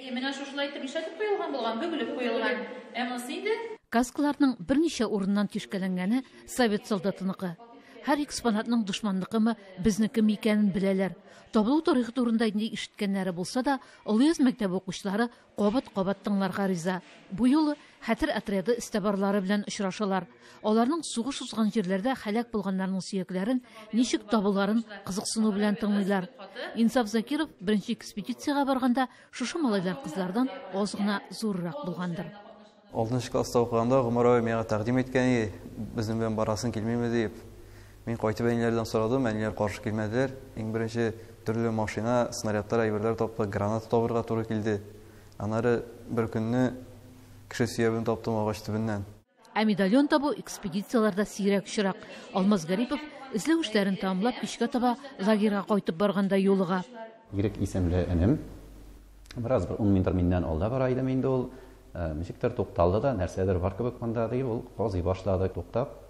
Менә шушылай итеп нишләтеп куелган булган, бөгелеп куелган. Ә монысы инде Каскаларның берничә урыннан тишкәләнгәне совет солдатыныкы. Һәр экспонатның дошманныкымы, безнекеме икәнен беләләр. Табылу тарихы турында инде ишеткәннәре булса да, Олыяз мәктәбе укучылары кабат-кабат тыңларга риза. Бу юлы хәтер отряды эзтабарлары белән очрашалар. Аларның сугыш узган җирләрдә һәлак булганнарның сөякләрен ничек табуларын кызыксыну белән тыңлыйлар. Инсаф Закиров беренче экспедициягә барганда шушы малайлар кызлардан аз гына зуррак булгандыр. 6 класста укыганда Гомәр абый миңа тәкъдим иткән иде, безнең белән барасың килмиме дип. Мин кайтып әниләрдән сорадым, әниләр каршы килмәделәр. Иң беренче төрле машина, снарядлар, әйберләр таптык, граната табырга туры килде. Аннары бер көнне кеше сөяген таптым агач төбеннән. Ә медальон табу экспедицияләрдә сирәк очрак. Алмаз Гарипов эзләү эшләрен тәмамлап кичкә таба лагерьга кайтып барганда юлыга. Ирек исемле энем бераз бер 10 метр миннән алда бара идем инде ул. Ничектер тукталды да, нәрсәдер бар кебек монда дип, ул казый башлады. Туктап,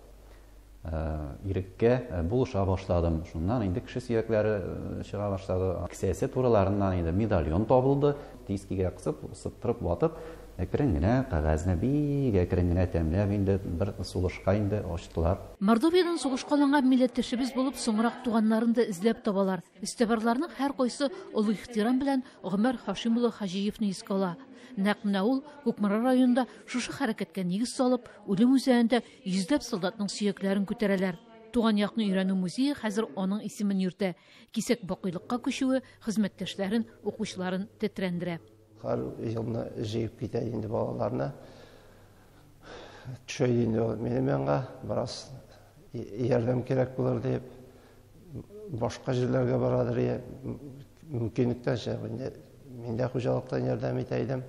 Иреккә булыша башладым. Шуннан инде кеше сөякләре чыга башлады. Кесәсе турыларыннан инде медальон табылды. Тискигә кысып, сыттырып, ватып, әкрен генә кәгазьне бик әкрен генә тәмләп инде бер сулышка инде ачтылар. Мордовиядән сугышка алынган милләттәшебез булып, соңрак туганнарын да эзләп табалар. Эзтабарларның һәркайсы олы ихтирам белән Гомәр Хашим улы Хаҗиевны искә ала. Нәкъ менә ул Кукмара районында шушы хәрәкәткә нигез салып, үлем үзәгендә йөзләп солдатның сөякләрен күтәрәләр. Туган якны өйрәнү музее хәзер аның исемен йөртә. Кисәк бакыйлыкка күчүе хезмәттәшләрен, укучыларын тетрәндерә. Һәр елны җыеп китә инде балаларны. Төшә инде ул минем янга, бераз ярдәм кирәк булыр дип, башка җирләргә барадыр, мөмкинлектән чыгып инде мин дә хуҗалыктан ярдәм итә идем.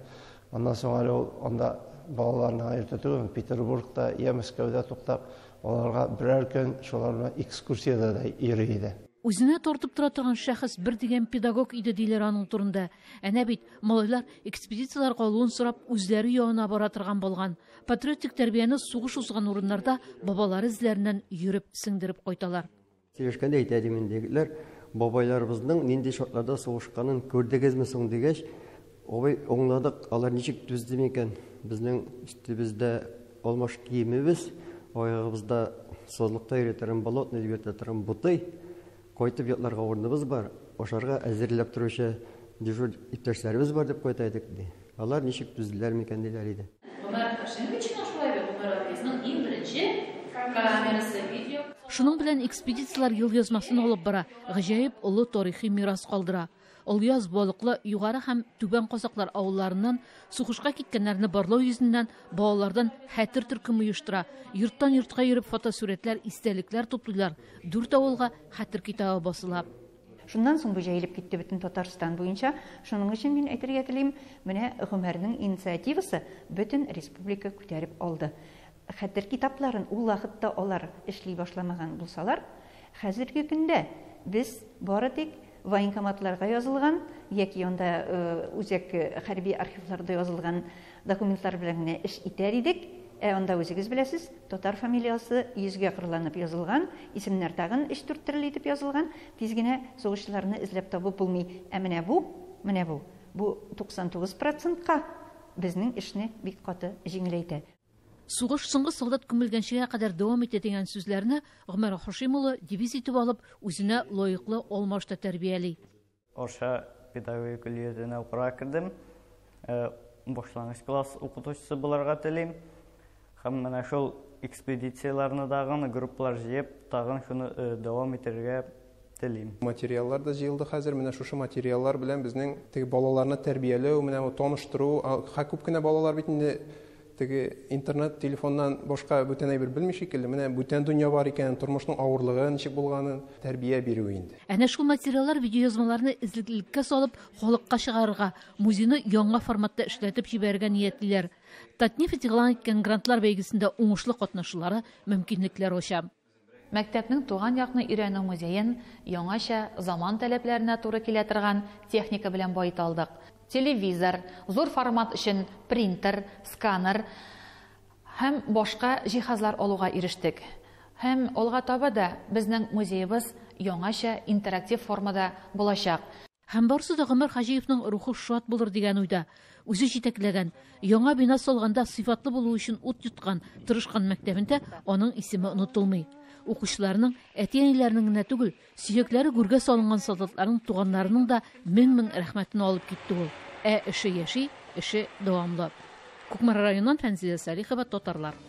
Аннан соң әле ул анда балаларны йөртә түгел, Петербургта я Мәскәүдә туктап, аларга берәр көн шулар белән экскурсиядә дә йөри иде. Үзенә тартып тора торган шәхес бер дигән педагог иде диләр аның турында. Әнә бит малайлар экспедицияләргә алуын сорап үзләре янына бара торган булган. Патриотик тәрбияне сугыш узган урыннарда бабалары эзләреннән йөреп сеңдереп кайталар. Сөйләшкәндә әйтә дим инде, егетләр, бабайларыбызның нинди шартларда сугышканын күрдегезме соң дигәч, абый, аңладык, алар ничек түзде микән? Безнең өстебездә алмаш киемебез, аягыбызда сазлыкта йөри торган болотный дип йөртә торган бутый, кайтып ятларга урыныбыз бар, ашарга әзерләп торучы дежур иптәшләребез бар дип кайта идек ди. Алар ничек түзделәр микән диләр иде. Гомәр Хашимовичның шулай бит, Гомәр абыйсының иң беренче камерасы, видео. Шуның белән экспедицияләр елъязмасын алып бара, гаҗәеп олы тарихи мирас калдыра. Олыяз, Балыклы, Югары һәм Түбән Казаклар авылларыннан сугышка киткәннәрне барлау йөзеннән балалардан хәтер төркеме оештыра. Йорттан йортка йөреп фотосурәтләр, истәлекләр туплыйлар. 4 авылга хәтер китабы басыла. Шуннан соң бу җәелеп китте бөтен Татарстан буенча. Шуның өчен мин әйтергә телим, менә Гомәрнең инициативасы бөтен республика күтәреп алды. Хәтер китапларын ул вакытта алар эшли башламаган булсалар, хәзерге көндә без бары тик военкоматларга язылган яки анда үзәк хәрби архивларда язылган документлар белән генә эш итәр идек. Ә анда үзегез беләсез, татар фамилиясе йөзгә кырланып язылган, исемнәр тагын өч-дүрт төрле итеп язылган, тиз генә сугышчыларны эзләп табып булмый. Ә менә бу, менә бу, бу 99%-ка безнең эшне бик каты җиңеләйтә. Сугыш соңгы солдат күмелгәнчегә кадәр дәвам итә дигән сүзләрне Гомәр Хашим улы девиз итеп алып, үзенә лаеклы алмаш та тәрбияли. Арча педагогика көллиятенә укырга кердем. Башлангыч класс укытучысы булырга телим. Һәм менә шул экспедицияләрне тагын группалар җыеп, тагын шуны дәвам итәргә телим. Материаллар да җыелды хәзер. Менә шушы материаллар белән безнең теге балаларны тәрбияләү, менә бу таныштыру, күп кенә балалар бит инде теге интернет, телефоннан башка бүтән әйбер белми шикелле. Менә бүтән дөнья бар икән, тормышның авырлыгы ничек булганын тәрбия бирү инде. Әнә шул материаллар видеоязмаларны эзлеклелеккә салып, халыкка чыгарырга, музейны яңа форматта эшләтеп җибәрергә ниятлиләр. Татнефть игълан иткән грантлар бәйгесендә уңышлы катнашулары мөмкинлекләр ача. Мәктәпнең туган якны өйрәнү музеен яңача заман таләпләренә туры килә торган техника белән баета алдык. Телевизор, зур формат өчен принтер, сканер һәм башка җиһазлар алуга ирештек. Һәм алга таба да безнең музеебыз яңача интерактив формада булачак. Һәм барысы да Гомәр Хаҗиевның рухы шат булыр дигән уйда. Үзе җитәкләгән, яңа бина салганда сыйфатлы булу өчен ут йоткан, тырышкан мәктәбендә аның исеме онытылмый. Укучыларның, әти-әниләренең генә түгел, сөякләре гүргә салынган солдатларның туганнарының да мең-мең рәхмәтен алып китте ул. Ә эше яши, эше дәвамлы. Кукмара районыннан Фәнзилә Салихова, Татарлар.